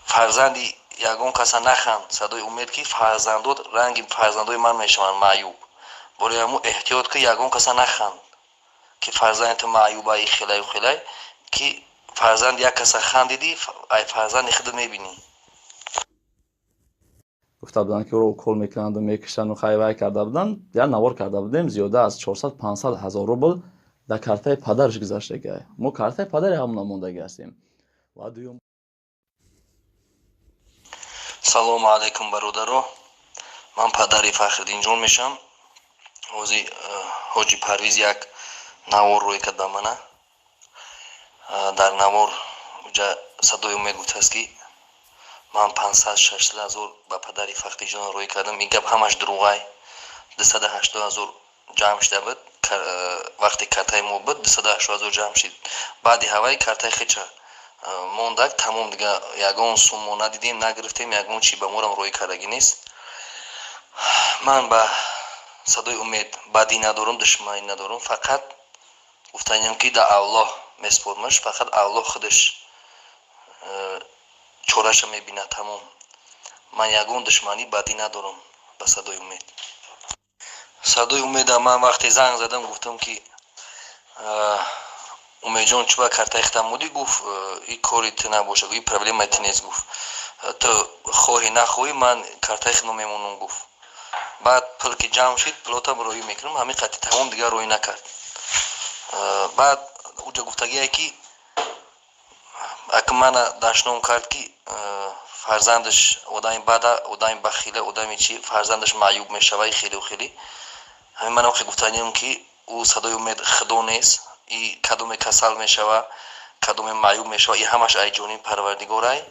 Фарзанди ягон каса наханд, Садои Умед, ки фарзандот ранги фарзандои ман мешаванд, маъюб. Бораи ҳамун эҳтиёт ки ягон каса наханд, ки фарзанди ту маъюба, и хелаю хелай, ки фарзанди як каса хандидӣ, ай фарзанди худат мебинӣ. Гуфта буданд, ки ӯро укол мекунанду мекушанду хайвай карда буданд. Як навор карда будем, зиёда аз 400-500 ҳазор рубл дар картаи падараш гузаштагиай. Мо картаи падари ҳамона мондагӣ ҳастем. Ва дуюм. Салому алайкум, бародаро. Ман падари Фахриддинҷон мешавам. Ҳози ҳоҷи Парвиз як навор рӯй кард ба мана. Дар навор уҷа Садои Умед гуфтааст, ки ман 500-600 ҳазор ба падари Фахриддинҷон рӯй кардам. Ин гап ҳамаш дурӯғай. 280 ҳазор ҷамъ шуда буд. Вақте картаи мо буд, 280 ҳазор ҷамъ шид. Баъди ҳаваи картаи хеча мондак, тамом. Дига ягон сум мо надидем, нагирифтем, ягон чи ба морам рӯй кардагӣ нест. Ман ба Садои Умед бадӣ надорам, душманӣ надорам. Фақат гуфтаниям, ки да Аллоҳ месупормаш. Фақат Аллоҳ худаш чораша мебинад, тамом. Ман ягон душманӣ, бадӣ надорам ба Садои Умед. Садои Умеда ман вақте занг задам, гуфтам, ки Умедҷон, чӯба картаи хитам мудӣ? Гуфт, и кори ту набошад, и проблемаи ту нест. Гуфт, ту хоҳӣ нахоҳӣ, ман картаи худро мемонам. Гуфт, баъд пул ки ҷамъ шид, пулотам роҳӣ мекунам. Ҳамин қати тамом, дигар роҳӣ накард. Баъд уҷа гуфтагие, ки ака мана дашном кард, ки фарзандаш одами бада, одами бахила, одами чи, фарзандаш маъюб мешава, хелу хеле. Ҳамин манам хе гуфтаниям, ки ӯ Садои Умед худо нест. И кадоме касал мешава, кадоме маъюб мешава, и ҳамаш ай ҷониби Парвардигорай.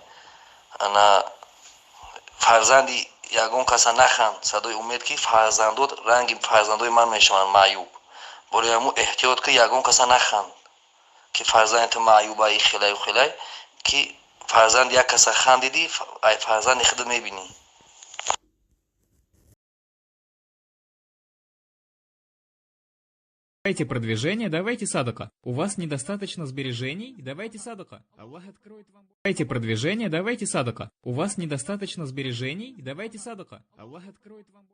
Ана фарзанди ягон каса наханд, Садои Умед, ки фарзандот ранги фарзандои ман мешаванд, маъюб. Бораи ҳамун эҳтиёт ки ягон каса наханд, ки фарзанди ту маъюба, и хелаю хелай, ки фарзанди як каса хандидӣ, ай фарзанди худат мебинӣ. Давайте продвижение, давайте садака. У вас недостаточно сбережений, давайте садака. Аллах откроет вам. Давайте продвижение, давайте садака. У вас недостаточно сбережений, давайте садака. Аллах откроет вам.